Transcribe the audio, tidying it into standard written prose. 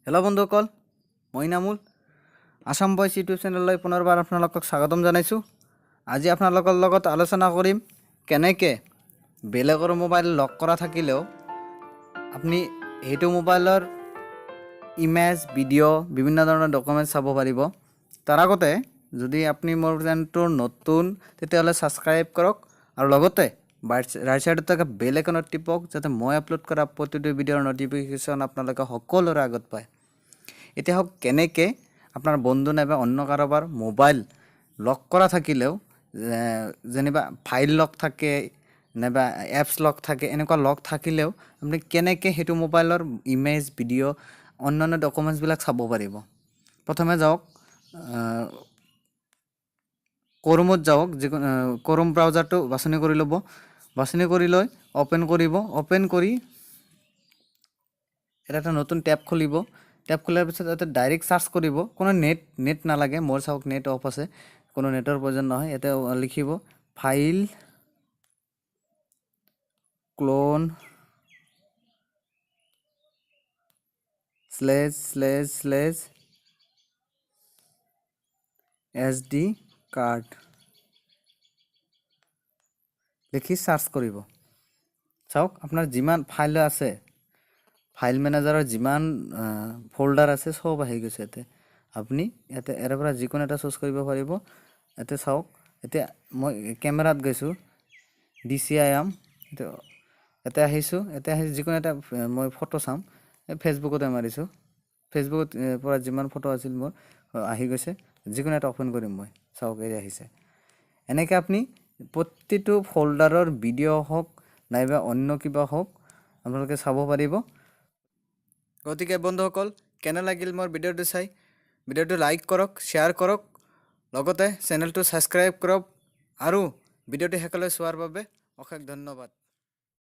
Hello' বন্ধুসকল, মই Inamul, Assam voice YouTube চেনেললৈ পুনৰবাৰ আপোনালোকক স্বাগতম জনাইছোঁ। আজি আপোনালোকৰ লগত আলোচনা কৰিম কেনেকৈ বেলেগৰ মোবাইল লক কৰা থাকিলেও আপুনি সেইটো মোবাইলৰ ইমেজ, ভিডিঅ', বিভিন্ন ধৰণৰ ডকুমেণ্টছ চাব পাৰিব। তাৰ আগতে যদি আপুনি মোৰ চেনেলটোৰ নতুন, তেতিয়াহ'লে ছাবস্ক্ৰাইব কৰক আৰু লগতে ৰাইট ছাইডত থকা বেল আইকনত টিপক, যাতে মই আপলোড কৰা প্ৰতিটো ভিডিঅ'ৰ ন'টিফিকেশ্যন আপোনালোকে সকলোৰে আগত পায়। এতিয়া হওক, কেনেকৈ আপোনাৰ বন্ধু নাইবা অন্য কাৰোবাৰ মোবাইল লক কৰা থাকিলেও, যেনিবা ফাইল লক থাকে নাইবা এপছ লক থাকে, এনেকুৱা লক থাকিলেও আপুনি কেনেকৈ সেইটো মোবাইলৰ ইমেজ, ভিডিঅ', অন্যান্য ডকুমেণ্টছবিলাক চাব পাৰিব। প্ৰথমে যাওক ক্ৰ'মত যাওক, যিকোনো ক্ৰ'ম ব্ৰাউজাৰটো বাছনি কৰি ল'ব। বাছনি কৰি লৈ অ'পেন কৰিব। অ'পেন কৰি এটা নতুন টেব খুলিব। টেব খোলাৰ পিছত ইয়াতে ডাইৰেক্ট চাৰ্চ কৰিব। কোনো নেট নালাগে। মোৰ চাওক, নেট অফ আছে, কোনো নেটৰ প্ৰয়োজন নহয়। ইয়াতে লিখিব file clone slash slash slash SD card লিখি চাৰ্চ কৰিব। চাওক, আপোনাৰ যিমান ফাইল আছে, ফাইল মেনেজাৰৰ যিমান ফ'ল্ডাৰ আছে, চব আহি গৈছে ইয়াতে। আপুনি ইয়াতে ইয়াৰ পৰা যিকোনো এটা চুজ কৰিব পাৰিব। ইয়াতে চাওক, এতিয়া মই কেমেৰাত গৈছোঁ, ডিচিআইএম, ইয়াতে আহিছোঁ। ইয়াতে আহি যিকোনো এটা মই ফটো চাম। এই ফেচবুকতে মাৰিছোঁ। ফেচবুকত পৰা যিমান ফটো আছিল মোৰ আহি গৈছে। যিকোনো এটা অ'পেন কৰিম মই। চাওক, এই আহিছে। এনেকৈ আপুনি প্ৰতিটো ফ'ল্ডাৰৰ ভিডিঅ' হওক নাইবা অন্য কিবা হওক, আপোনালোকে চাব পাৰিব। গতিকে বন্ধুসকল, কেনে লাগিল মোৰ ভিডিঅ'টো চাই? ভিডিঅ'টো লাইক কৰক, শ্বেয়াৰ কৰক, লগতে চেনেলটো ছাবস্ক্ৰাইব কৰক আৰু ভিডিঅ'টো শেষলৈ চোৱাৰ বাবে অশেষ ধন্যবাদ।